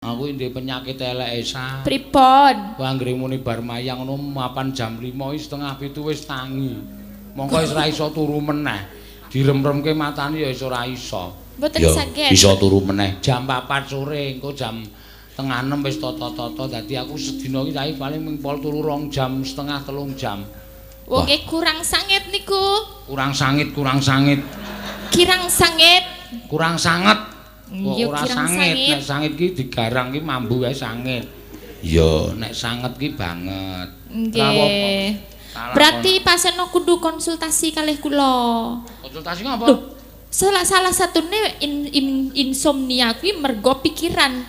Aku ndek penyakit eleke sa. Pripun? Wah anggere muni bar mayang ngono mapan jam 5 6:30 wis tangi. Mongko wis ora iso turu meneh. Direm-remke matane ya wis ora iso. Mboten saged. Iso turu meneh jam 4 sore, engko jam 5:30 wis tata-tata. Dadi aku sedina iki saiki paling mung pol turu 2 jam setengah 3 jam. Wong kurang sangit niku. Kurang sangit, kurang sangit. Kirang sangit. Kurang sanget. Kok ora sangit, nek sangit ki digarang ki mambu wae sangit. Iya, nek sanget ki banget. Nggih. Berarti paseno kudu konsultasi kalih kula. Konsultasi ngapa? Loh, salah satune insomnia kuwi mergo pikiran.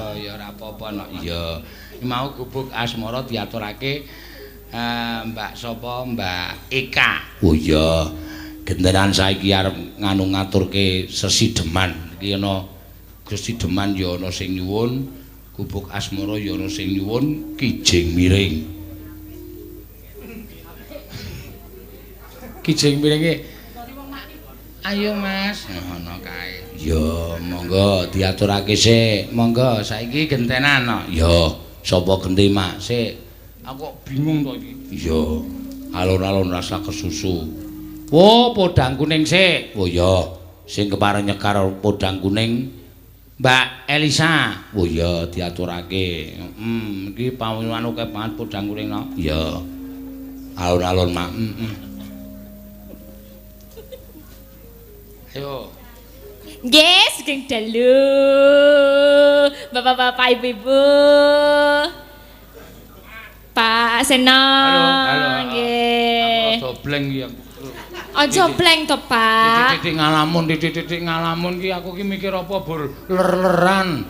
Oh ya ora apa-apa no. Iya. Mau gubuk asmara diaturake Mbak sapa? Mbak Eka. Oh iya. Gentenan saiki arep nganu ngaturke sesideman. Iki ana sesideman ya ana sing nyuwun, gubuk asmara ya ana sing nyuwun, kijing miring. Kijing miringe. Ayo Mas, ngono kae. Ya, monggo diaturake sik. Monggo saiki gentenan no. Ya, sapa genti Mak? Sik. Aku kok bingung to iki. Iya. Alon-alon rasa kesusu. Wo, podang kuning sik. Oh iya, sing kepareng nyekar podang kuning Mbak Elisa. Oh iya, diaturake. Heeh, iki pawuhan akeh banget podang kuning no. Iya. Alon-alon Mak. Heeh. Ayo. Nggih, sugeng dalu. Bapak-bapak, ibu-ibu. Pak Seno. Halo, halo. Nggih. Aku rada bleng iki. Aja bleng to, Pak. Titik-titik ngalamun, titik-titik ngalamun ki aku ki mikir apa bur ler-leran.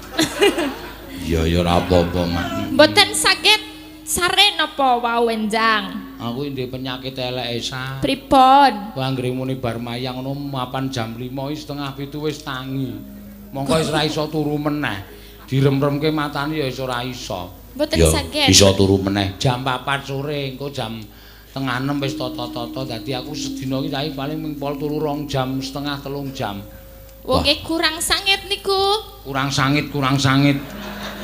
Iya ya ora apa-apa, Mak. Mboten saged sare napa wau enjang. Aku ndek penyakit eleke sa. Pripun? Wah anggere muni bar mayang ngono mapan jam 5 6:30 wis tangi. Mongko wis ora iso turu meneh. Direm-remke matane ya wis ora iso. Mboten saged. Iso turu meneh jam 4 sore, engko jam 5:30 wis tata-tata. Dadi aku sedina iki saiki paling mung pol turu 2 jam setengah 3 jam. Wong kurang sangit niku. Kurang sangit, kurang sangit.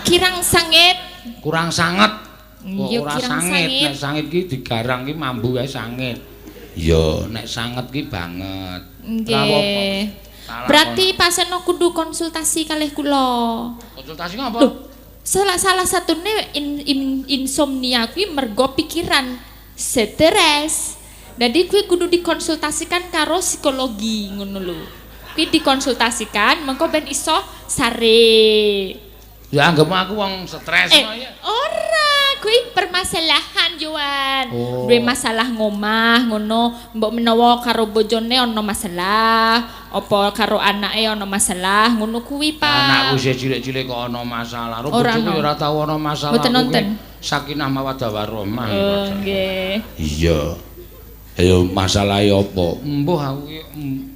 Kirang sangit. Kurang sanget. Kok ora sangit, nek sangit ki digarang ki mambu wae sangit. Iya, nek sanget ki banget. Nggih. Berarti paseno kudu konsultasi kalih kula. Konsultasi ngapa? Loh, salah satune insomnia kuwi mergo pikiran stres. Dadi kuwi kudu dikonsultasikan karo psikologi ngono lho. Kuwi dikonsultasikan mengko ben iso sare. Ya anggap aku wong stres ngono ya. Ora, kuwi permasalahan Yohan. Oh. Duwe masalah ngomah ngono, mbok menawa karo bojone ana masalah, apa karo anake ana masalah, ngono kuwi, Pak. Anakku isih cilik-cilik kok ana masalah. Ro bojoku ya ora tau ana masalah. Mboten nonton. Sakinah mawaddah warahmah. Oh, nggih. Iya. Ayo masalahe apa? Mbuh aku ki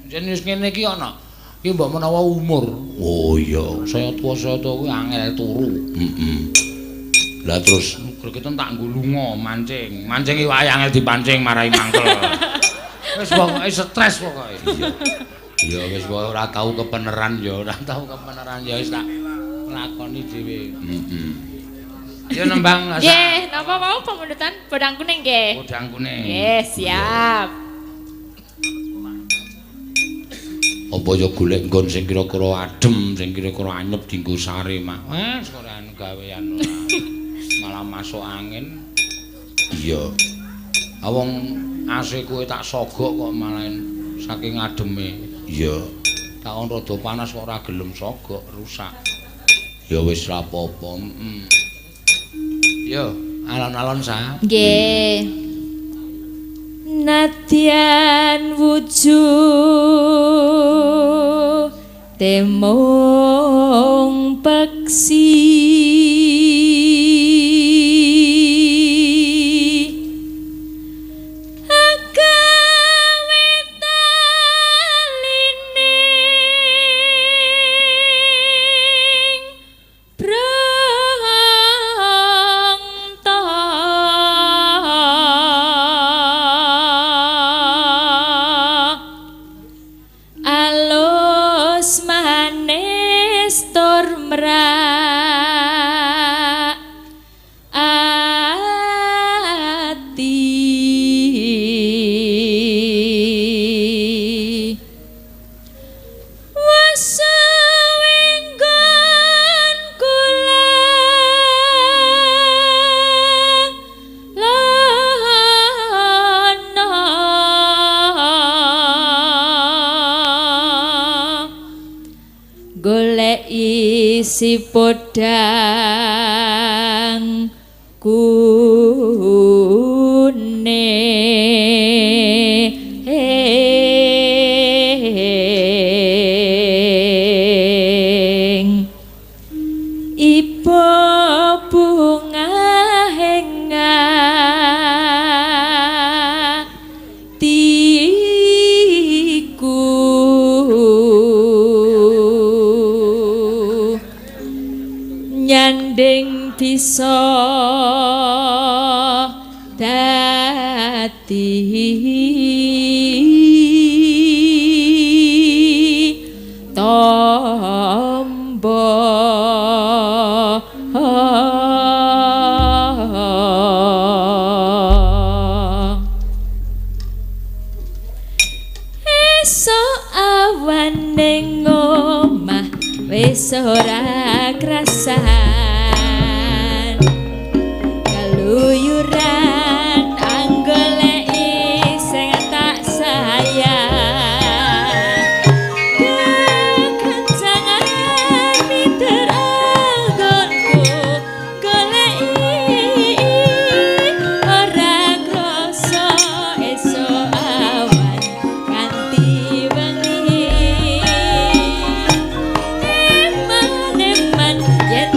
yen wis ngene iki ana. Ki mbok menawa umur. Oh iya, saya tuwa kuwi angel turu. Heeh. Lah terus gregeten tak nggo lunga mancing. Mancing iwake angel dipancing marai mangkel. Wis pokoke stres pokoke. Iya. Ya wis pokoke ora tau kepeneran ya, ora tau kepeneran ya wis tak lakoni dhewe. Heeh. Ya nembang. Nggih, napa mau pamundutan podang kuning nggih? Podang kuning. Nggih, siap. Apa ya golek nggon sing kira-kira adem, sing kira-kira anyep dienggo sare, Mak. Wes ora gawean ora. Malah masuk angin. Iya. Wong AC kowe tak sogok kok malah saking ademe. Iya. Tak on rada panas kok ora gelem sogok, rusak. Ya wis ra apa-apa. Heeh. Yo, alon-alon sa. Nggih. Nadyan wujud temong peksi agawe talining brangta. Isi podang kuning ibu bunga hatiku nyanding bisa dadi tombo. Esuk awan ning omah wis ora krasan, keluyuran anggoleki sing tak sayang, kekencangan miter anggonku goleki ora krasa esuk awan kanthi wengi. Eman-eman yen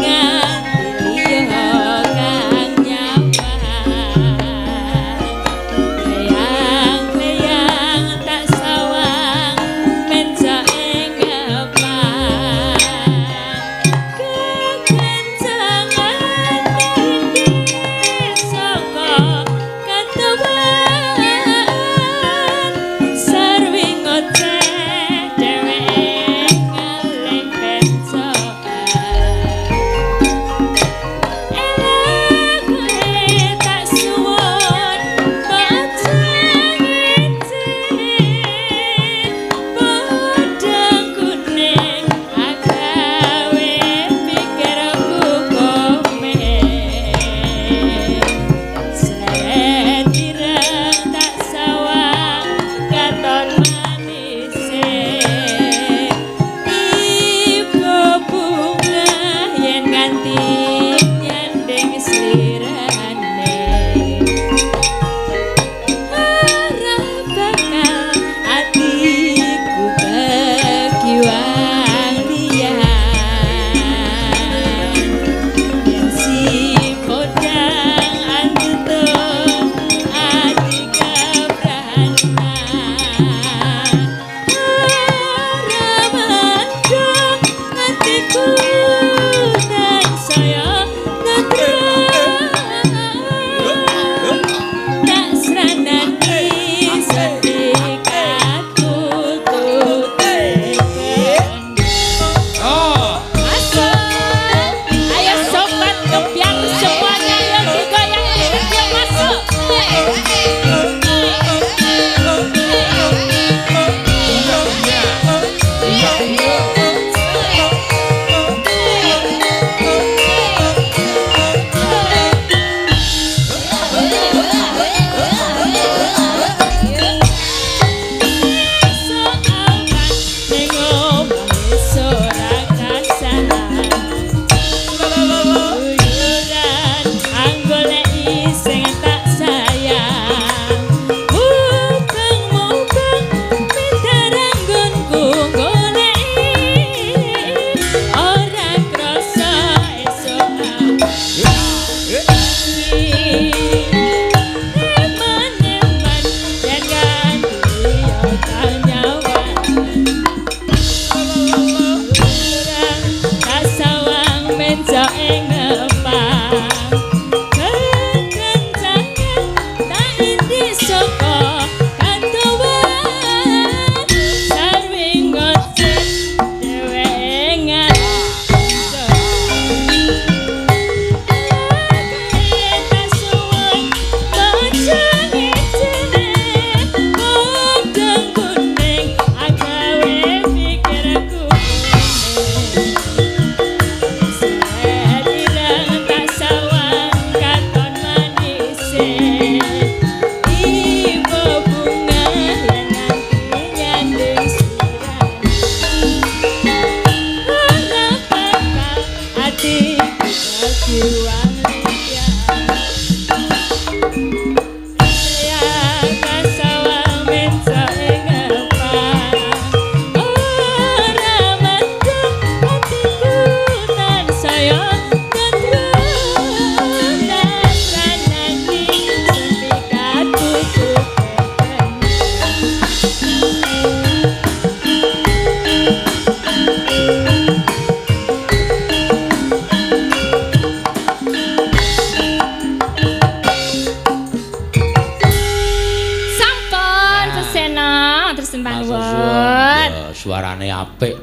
Suarane apik.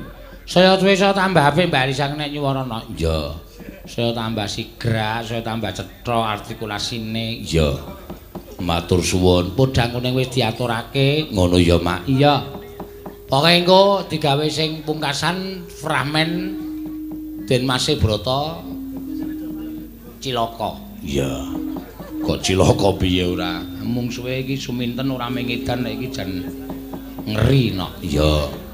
Saya suwe saya tambah apik Mbak Elisa nek nyuwara no. Iya. Saya tambah sigrak, saya tambah cetha artikulasine. Iya. Matur suwun. Podhang kuning wis diaturake. Ngono ya, Mak. Iya. Pokoke engko digawe sing pungkasan fragmen Den Mase Brata cilaka. Iya. Kok cilaka piye ora? Mung suwe iki suminten ora mengedan nek iki jan ngeri no. Iya.